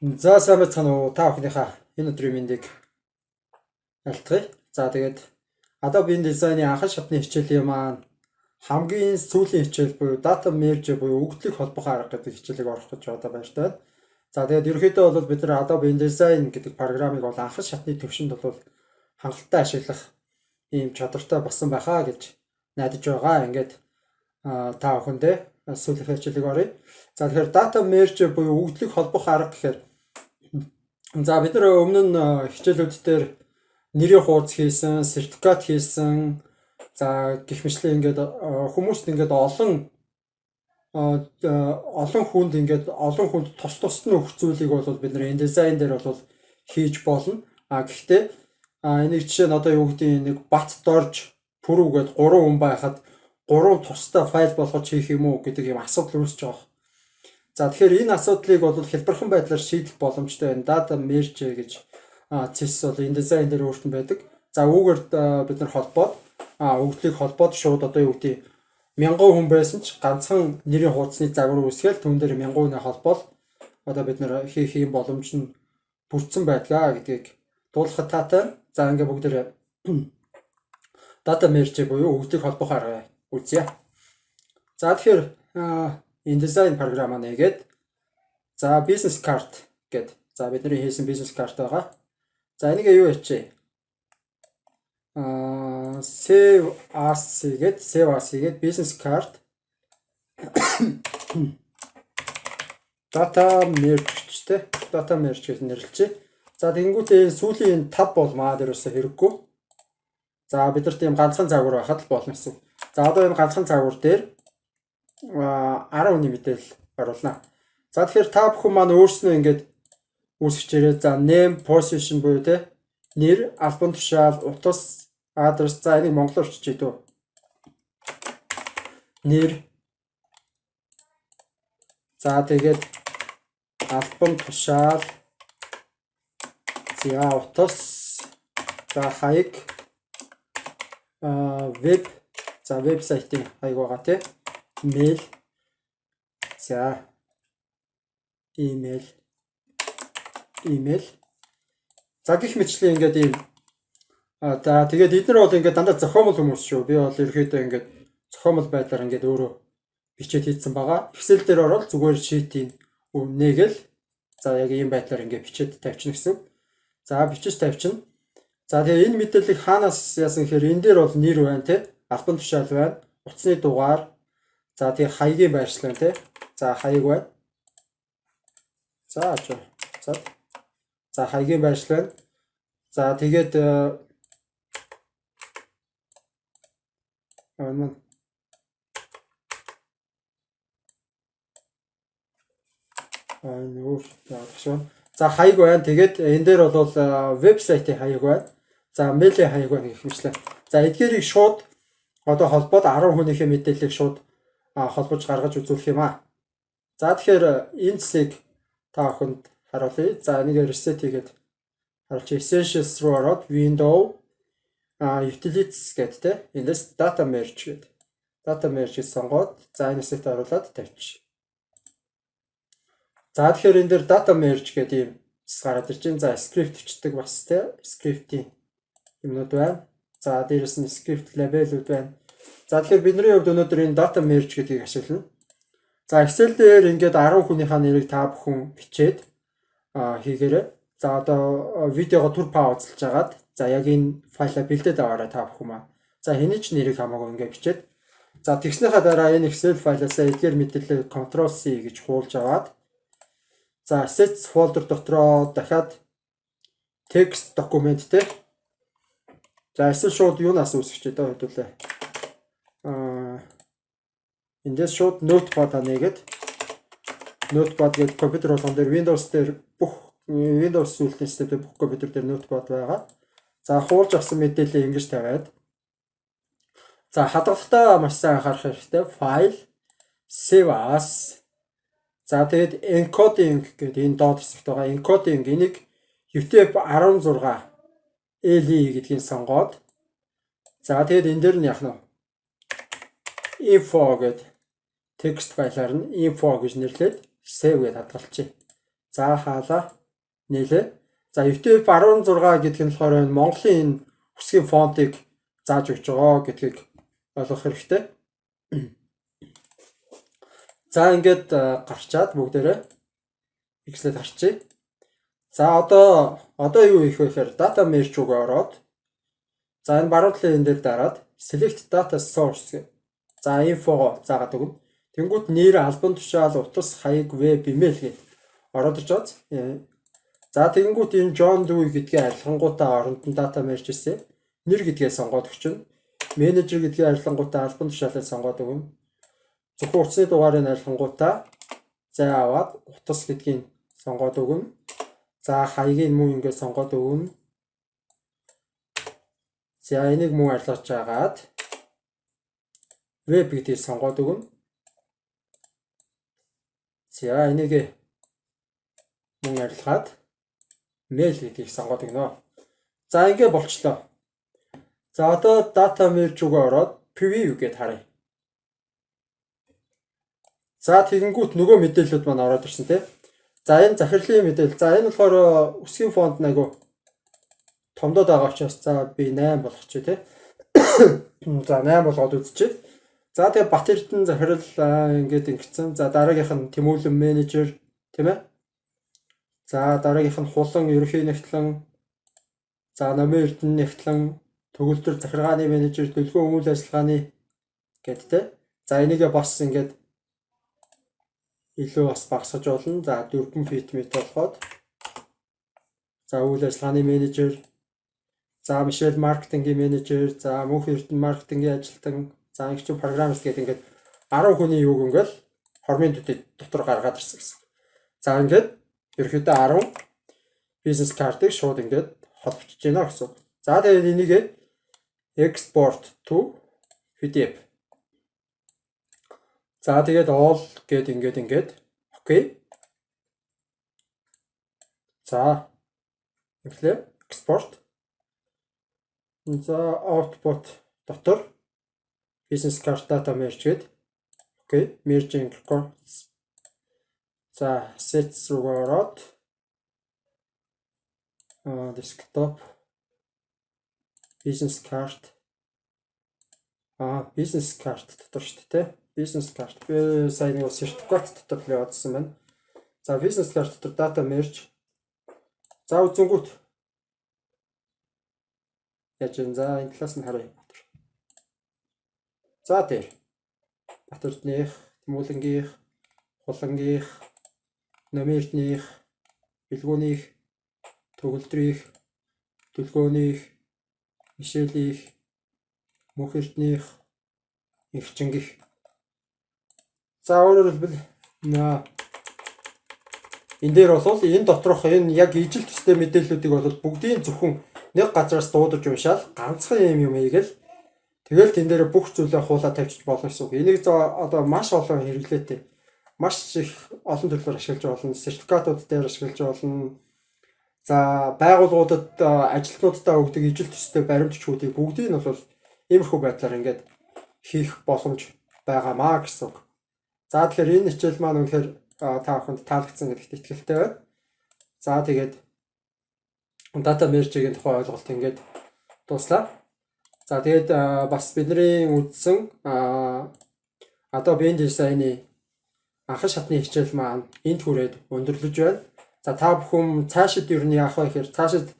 За, сайн байцгаана уу? Та бүхнийхээ энэ өдрийн мэндийг айлтгая. За, тэгээд Adobe InDesign-ы анхан шатны хичээлийн маань хамгийн сүүлийн хичээл буюу data merge буюу өгөгдлийг холбох арга гэдэг хичээлийг орох гэж одоо баяртай байна. За, тэгээд ерөнхийдөө бол бид нар Adobe InDesign гэдэг програмыг бол анхан шатны төвшөнд бол хангалттай ашиглах ийм чадвартай болсон байхаа гэж найдаж байгаа. Ингээд та бүхэндээ сүүлийн хичээлийг оръё. За, тэгэхээр data merge буюу өгөгдлийг холбох арга гэхээр, за, бид нар өмнө нь хичээлүүд дээр нэрийн хуудас хийсэн, сертификат хийсэн, за, гэх мэтлээ ингээд хүмүүст ингээд олон олон хүнд ингээд олон хүнд тус тусад нь өгөх зүйлийг бол бид нар InDesign дээр бол хийж болно. А гэхдээ энийг жишээ нь одоо юу гэдгийг нэг Бат Дорж Пүрүү гээд гурван хүн байхад гурван тусдаа файл болгож хийх юм уу гэдэг юм асуудал үүсэж байгаа. За, тэгэхээр энэ асуудлыг бол хялбархан байдлаар шийдэх боломжтой байна. Data merge гэж цэс бол InDesign дээр өөрт нь байдаг. За, үүгээр бид нар холбоод, өгөгдлийг холбоод шууд одоо юу гэдэг мянган хүн байсан ч ганцхан нэрийн хуудасны загвар үүсгээл түүн дээр мянган хүнээ холбоол одоо бид нар хийх юм боломж нь бүрдсэн байдгаа гэдгийг дуулахад таатай. За, ингээ бүгдээр data merge буюу өгөгдлийг холбох арга үзье. За, тэгэхээр InDesign програмаа нээгээд, за, business card гэд, за, бидний хийсэн business card байгаа. За, энийг юу ячээ? Save as гээд, save as гээд business card data merge гэжтэй, data merge гэж нэрлэжээ. За, тэгэнгүүтээ энэ сүүлийн энэ tab бол маа дээр өсө хэрэггүй. За, бид нарт ийм ганцхан загвар байхад л болно гэсэн. За, одоо энэ ганцхан загвар дээр 10 хүний мэдээлэл оруулна. За, тэгэхээр та бүхэн маань өөрснөө ингээд үүсгэжээрэй. За, name, position буюу те нэр, албан тушаал, утас, адрес. За, энийг монголоор биччихье дөө. Нэр. За, тэгээд албан тушаал. За, утас. За, хаяг. Веб. За, вебсайтын хаяг байгаа тий. Mail. За, email. Email. За, гэх мэтчлэн ингээд ийм, за, тэгээд эдгээр бол ингээд дандаа зохиомол хүмүүс шүү. Би бол ерөөхдөө ингээд зохиомол байдлаар ингээд өөрөө бичээд хийцэн байгаа. Excel дээр ороод зүгээр sheet-ийн нээгээл, за, яг ийм байдлаар ингээд бичээд тавьчихна гэсэн. За, бичиж тавьчихна. За, тэгээ энэ мэдээллийг хаанаас яасан гэхээр энэ дээр бол нэр байна те. Албан тушаал байна. Утасны дугаар. За, тэгээ хаягийн байршил байна те. За, хаяг байна. За, за. За, хаягийн байршил байна. За, тэгээд аа өөр шүү. За, хаяг байна. Тэгээд энэ дээр бол вебсайтын хаяг байна. За, мэйлийн хаяг байна гэх мэтлээ. За, эдгээрийг шууд одоо холбоод 10 хүнийхээ мэдээллийг шууд холбож гаргаж үзүүлэх юм аа. За, тэгэхээр энэ цэсийг та бүхэнд харуулъя. За, энийг reset хийгээд харуулчих. Essentials руу ороод Window, Utilities гэдэг те. Эндээс data merge гэдэг. Data merge-ийг сонгоод, за, энэ хэсэгт оруулаад тавьчих. За, тэгэхээр энэ дээр data merge гэдэг ийм цэс гараад ирж байна. За, script бичдэг бас те. Script-ийн юмнууд байна. За, дээрэс нь script label-үүд байна. За, тэгэхээр бидний хувьд өнөөдөр энэ data merge гэдгийг ашиглана. За, Excel дээр ингээд 10 хүнийхээ нэрийг та бүхэн бичээд хийгээрэй. За, одоо видеого түр паузлж агаад, за, яг энэ файлаа бэлдээд аваарай та бүхэн маа. За, хэний ч нэрийг хамаагүй ингээд бичээд, за, тэгснийхаа дараа энэ Excel файлаас эдгээр мэдээллийг Ctrl C гэж хуулж аваад, за, assets folder дотроо дахиад text document те. За, эсвэл шууд юунаас үүсгэж дээ хэдүүлээ. Эндээс шууд notepad нээгээд, notepad гэдэг компьютер болгон дээр, Windows дээр, бүх Windows үйлдлийн систем дээр, бүх компьютер дээр notepad байгаа. За, хуулж авсан мэдээллийг ингэж тавиад, за, хадгалахдаа маш сайн анхаарах хэрэгтэй. File, save as. За, тэгээд encoding гэдэг энэ доод хэсэгт байгаа encoding, энийг UTF-16 LE гэдгийг сонгоод, за, тэгээд энэ дээр нь яах нь info гэдэг текст файлаар нь info гэж нэрлээд save гэдээ хадгалчихъя. За, хаалаа нээлээ. За, UTF 16 гэдэг нь болохоор энэ Монголын энэ үсгийн фонтыг зааж өгч байгаа гэдгийг ойлгох хэрэгтэй. За, ингээд гарчаад бүгдээрээ Excel харчээ. За, одоо юу хийх вэ гэхээр data merge рүүгээ ороод, за, энэ баруун талын энэ дээр дараад select data source гэх. За, info-го заагаад өгнө. Тэнгүүт нэр, албан тушаал, утас, хаяг, веб, имэйл гээд ороод ирж байгаа. За, тэгэнгүүт энэ John Dewey гэдгээ арилгангуудаа оронд нь data merge хийсэн. Нэр гэдгээ сонгоод өгчнө. Менежер гэдгээ арилгангуудаа албан тушаалыг сонгоод өгнө. Зөвхөн утасны дугаарыг арилгангуудаа зай аваад утас гэдгийг сонгоод өгнө. За, хаягийг мөн ингээд сонгоод өгнө. За, энийг мөн арилгаж агаад веб гэдгийг сонгоод өгнө. За, энийг мөн арилгаад mail гэдгийг сонгоод өгнө. За, ингээ болчлоо. За, одоо data merge рүүгээ ороод preview гэдээ харъя. За, тэгэнгүүт нөгөө мэдээлэлүүд маань ороод ирсэн, тийм. За, энэ захирлын мэдээлэл. За, энэ болохоор үсгийн фонт айгу томдоод байгаа учраас за би 8 болгочих, тий. За, 8 болгоод үзчихье. За, тэгээ Бат Эрдэнэ захирал ингээд ингэсэн. За, дараагийнх нь Тэмүүлэн менежер, тийм ээ. За, дараагийнх нь Хулан ерөнхий нягтлан. За, Номын Эрдэнэ нягтлан, Төгөлдөр захиргааны менежер, Дөлгөөн үйл ажиллагааны гэд тэ. За, энийгээ бас ингээд илүү бас багасгаж болно. За, 4 feet метр болгоод, за, үйл ажиллагааны менежер, за, Мишель маркетингийн менежер, за, Мөнх Эрдэнэ маркетингийн ажилтан, за, ингэч программист гэдэг ингээд 10 хүний юуг ингээл хормын төдий дотор гаргаад ирсэн гэсэн. За, ингээд ерөөхдөө 10 бизнес картыг шууд ингээд холбогдож байна гэсэн. За, тэгээд энийг export to PDF. За, тэгээд all гэд ингээд okay. За, эхлээ export. За, output дотор business card data merge гээд okay, merging records. За, assets руу ороод desktop, business card, business card дотор шүү дээ. Business card. Би сая нэг сертификат дотор л явуулсан байна. За, business card дотор data merge. За, үзэнгүүт яаж вэ? За, энэ талаас нь харъя. За, тэр. Бат Эрдэнийх, Тэмүүлэнгийнх, Хулангийнх, Номын Эрдэнийх, Бэлгүүнийх, Төгөлдрийнх, Дөлгөөнийх, Мишелийнх, Мөнх Эрдэнийх, Инхчингийнх. За, өөрөөр хэлбэл энэ дээр бол энэ доторх энэ яг ижил төстэй мэдээллүүдийг бол бүгдийн зөвхөн нэг газараас дуудаж уншаал ганцхан юм юм хийгээл тэгэл тэн дээр бүх зүйлээ хуулаа тавьчих болно гэсэн үг. Энийг одоо маш олон хэрэглээтэй, маш их олон төрлөөр ашиглаж болно. Сертификатууд дээр ашиглаж болно. За, байгууллагуудад ажилтнууддаа өгдөг ижил төстэй баримт бичгүүдийг бүгдийг нь бол иймэрхүү байдлаар ингээд хийх боломж байгаамаа гэсэн үг. За, тэгэхээр энэ хичээл маань үнэхээр та бүхэнд таалагдсан гэдэгт итгэлтэй байна. За, тэгээд data merge-ийн тухай ойлголт ингээд дууслаа. За, тэгээд бас бидний үзсэн Adobe InDesign-ы анхан шатны хичээл маань энд хүрээд өндөрлөж байна. За, та бүхэн цаашид ер нь яах вэ гэхээр цаашид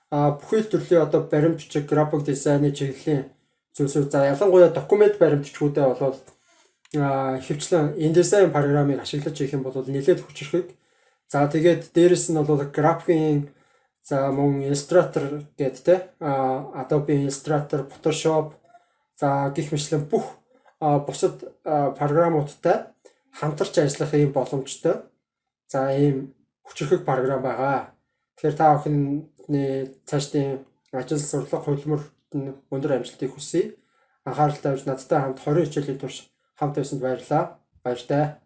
бүхий л төрлийн одоо баримт бичиг, график дизайны чиглэлийн зүйлсүүд, за, ялангуяа документ баримт бичгүүдээ болвол ихэвчлэн InDesign програмыг ашиглаж хийх юм бол нэлээд хүчирхэг. За, тэгээд дээрэс нь бол графикийн, за, мөн Illustrator гэдэг те, Adobe Illustrator, Photoshop, за, гэх мэтлэн бүх бусад програмуудтай хамтарч ажиллах ийм боломжтой. За, ийм хүчирхэг програм байгаа. Тэгэхээр та бүхний цаашдын ажил, сурлага, хөдөлмөрт нь өндөр амжилтыг хүсье. Анхаарал тавьж надтай хамт 20 хичээлийн турш хамт байсанд баярлалаа. Баяртай.